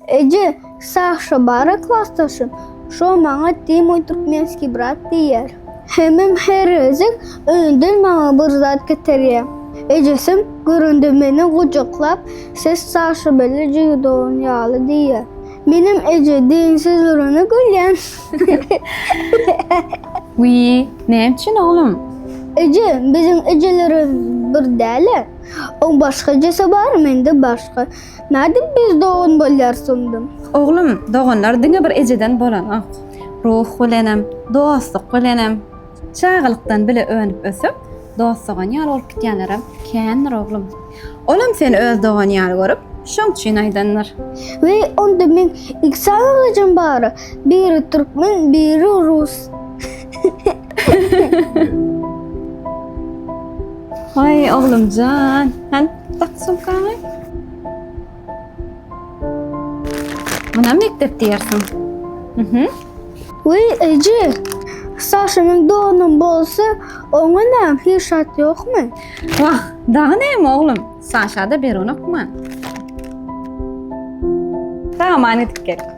Eje, Saşa bar-a klasdaşym, şo maňa Ty moý türkmenskiý brat diýýär. Hemem her gezek öýünden maňa bir zat getirýär. Ejesem görende meni gujaklap, Siz Saşa bile jigi dogan ýaly diýýär. Menem eje diýen sözlerine gülýän. Wiý, näme üçin oglum? Eje, biziň ejelerimiz bir däl-ä. Oň başga ejesi bar, mende başga. Nädip biz dogan bolýarys onda? Oglum, doganlar diňe bir ejeden bolanok. Ruh bilenem, dostluk bilenem. Çagalykdan bile önüp-ösüp, dost-dogan ýaly bolup gidýänlerem kändir, oglum. Olam seni öz dogany ýaly görüp, şoň üçin aýdandyr. Weý, onda meň iki sany ejem bar-a, biri türkmen, biri rus. Aý, oglumjan, hany dak sumkaňy. Munam mekdep diýersiň. Mhm. Weý, eje, Saşa meň doganym bolsa, oňa näme, hiç zat ýokmy? Wah, dagy näme oglum? Saşa-da berenokman. Sag aman gidip gel.